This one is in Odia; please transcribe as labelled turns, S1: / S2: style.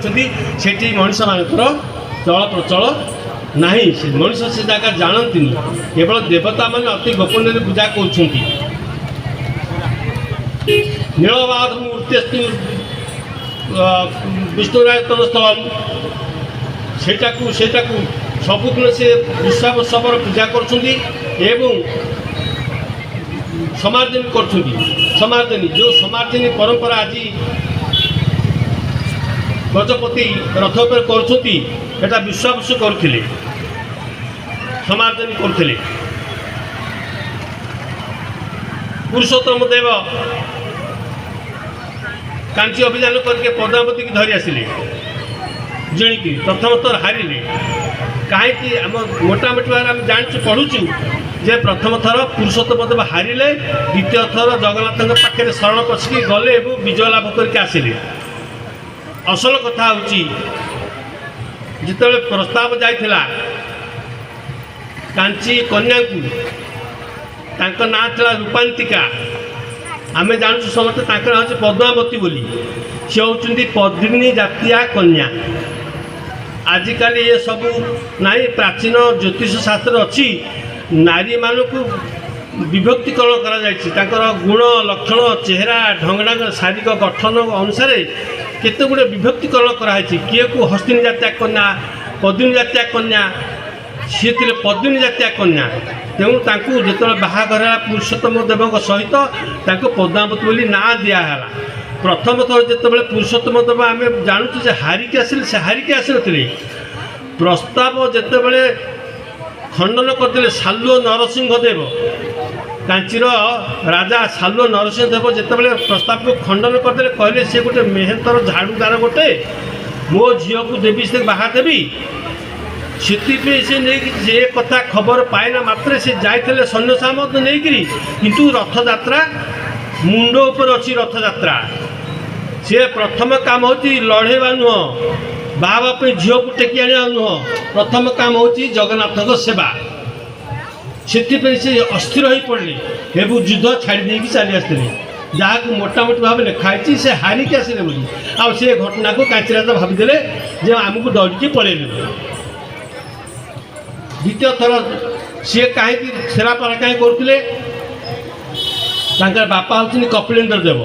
S1: ଅଛନ୍ତି, ସେଠି ମଣିଷମାନଙ୍କର ଚଳପ୍ରଚଳ ନାହିଁ। ସେ ମଣିଷ ସେ ଜାଗା ଜାଣନ୍ତିନି। କେବଳ ଦେବତାମାନେ ଅତି ଗୋପନରେ ପୂଜା କରୁଛନ୍ତି। ନୀଳମାଧବ ମୂର୍ତ୍ତି ବିଷ୍ଣୁରାୟତନ ସ୍ଥଳ, ସେଇଟାକୁ ସବୁଦିନ ସେ ବିଶ୍ୱାବସବର ପୂଜା କରୁଛନ୍ତି ଏବଂ ସମାର୍ଜନୀ କରୁଛନ୍ତି। ସମାର୍ଜନୀ, ଯେଉଁ ସମାର୍ଜନୀ ପରମ୍ପରା ଆଜି ଗଜପତି ରଥ ଉପରେ କରୁଛନ୍ତି, ଏଟା ବିଶ୍ୱାବସୁ କରୁଥିଲେ, ସମାର୍ଜନୀ କରୁଥିଲେ। ପୁରୁଷୋତ୍ତମ ଦେବ କାଞ୍ଚି ଅଭିଯାନ କରିକି ପଦ୍ମାବତୀକି ଧରି ଆସିଲେ ଜିଣିକି। ପ୍ରଥମ ଥର ହାରିଲେ। କାହିଁକି? ଆମ ମୋଟାମୋଟି ଭାବରେ ଆମେ ଜାଣିଛୁ, ପଢ଼ୁଛୁ ଯେ ପ୍ରଥମ ଥର ପୁରୁଷୋତ୍ତମ ଦେବ ହାରିଲେ, ଦ୍ୱିତୀୟ ଥର ଜଗନ୍ନାଥଙ୍କ ପାଖରେ ଶରଣ ପଶିକି ଗଲେ ଏବଂ ବିଜୟ ଲାଭ କରିକି ଆସିଲେ। ଅସଲ କଥା ହେଉଛି, ଯେତେବେଳେ ପ୍ରସ୍ତାବ ଯାଇଥିଲା କାଞ୍ଚି କନ୍ୟାଙ୍କୁ, ତାଙ୍କ ନାଁ ଥିଲା ରୂପାନ୍ତିକା। ଆମେ ଜାଣୁଛୁ ସମସ୍ତେ ତାଙ୍କ ନାଁ ହେଉଛି ପଦ୍ମାବତୀ ବୋଲି। ସେ ହେଉଛନ୍ତି ପଦ୍ମିନୀ ଜାତୀୟା କନ୍ୟା। ଆଜିକାଲି ଏସବୁ ନାହିଁ। ପ୍ରାଚୀନ ଜ୍ୟୋତିଷ ଶାସ୍ତ୍ର ଅଛି, ନାରୀମାନଙ୍କୁ ବିଭକ୍ତିକରଣ କରାଯାଇଛି। ତାଙ୍କର ଗୁଣ, ଲକ୍ଷଣ, ଚେହେରା, ଢଙ୍ଗଢାଙ୍ଗ, ଶାରୀରିକ ଗଠନ ଅନୁସାରେ କେତେ ଗୁଡ଼ିଏ ବିଭକ୍ତିକରଣ କରାହେଇଛି। କିଏକୁ ହସ୍ତିନୀ ଜାତୀୟା କନ୍ୟା, ପଦ୍ମିନୀ ଜାତୀୟା କନ୍ୟା। ସିଏ ଥିଲେ ପଦ୍ମିନୀ ଜାତୀୟା କନ୍ୟା। ତେଣୁ ତାଙ୍କୁ ଯେତେବେଳେ ବାହାଘର ହେଲା ପୁରୁଷୋତ୍ତମ ଦେବଙ୍କ ସହିତ, ତାଙ୍କୁ ପଦ୍ମାବତୀ ବୋଲି ନାଁ ଦିଆହେଲା। ପ୍ରଥମ ଥର ଯେତେବେଳେ ପୁରୁଷୋତ୍ତମ ଦେବ, ଆମେ ଜାଣୁଛୁ ଯେ ହାରିକି ଆସିଲେ, ସେ ହାରିକି ଆସିନଥିଲେ। ପ୍ରସ୍ତାବ ଯେତେବେଳେ ଖଣ୍ଡନ କରିଦେଲେ ସାଲୁଅ ନରସିଂହ ଦେବ, କାଞ୍ଚିର ରାଜା ସାଲୁଅ ନରସିଂହ ଦେବ ଯେତେବେଳେ ପ୍ରସ୍ତାବକୁ ଖଣ୍ଡନ କରିଦେଲେ, କହିଲେ ସେ ଗୋଟେ ମେହେନ୍ତର ଝାଡ଼ୁଦାର ଗୋଟେ, ମୋ ଝିଅକୁ ଦେବି, ସେ ବାହା ଦେବି? ସେଥିପାଇଁ ସେ ନେଇକି ଯେ କଥା ଖବର ପାଇଲା ମାତ୍ରେ ସେ ଯାଇଥିଲେ ସୈନ୍ୟ ସାମନ୍ତ ନେଇକିରି। କିନ୍ତୁ ରଥଯାତ୍ରା ମୁଣ୍ଡ ଉପରେ ଅଛି। ରଥଯାତ୍ରା ସିଏ ପ୍ରଥମ କାମ ହେଉଛି ଲଢ଼େଇବା ନୁହଁ, ବାହା ହେବା ପାଇଁ ଝିଅକୁ ଟେକି ଆଣିବା ନୁହଁ। ପ୍ରଥମ କାମ ହେଉଛି ଜଗନ୍ନାଥଙ୍କ ସେବା। ସେଥିପାଇଁ ସେ ଅସ୍ଥିର ହୋଇ ପଡ଼ିଲେ ଏବଂ ଯୁଦ୍ଧ ଛାଡ଼ି ଦେଇକି ଚାଲି ଆସିଥିଲେ, ଯାହାକୁ ମୋଟାମୋଟି ଭାବେ ଲେଖା ହେଇଛି ସେ ହାରିକି ଆସିଲେ ବୋଲି। ଆଉ ସେ ଘଟଣାକୁ କାଞ୍ଚିରାଜା ଭାବିଦେଲେ ଯେ ଆମକୁ ଡରିକି ପଳେଇଲେ ବୋଲି। ଦ୍ୱିତୀୟ ଥର ସିଏ କାହିଁକି ଛେରାପାରା କାହିଁ କରୁଥିଲେ? ତାଙ୍କର ବାପା ହେଉଛନ୍ତି କପିଳେନ୍ଦ୍ର ଦେବ।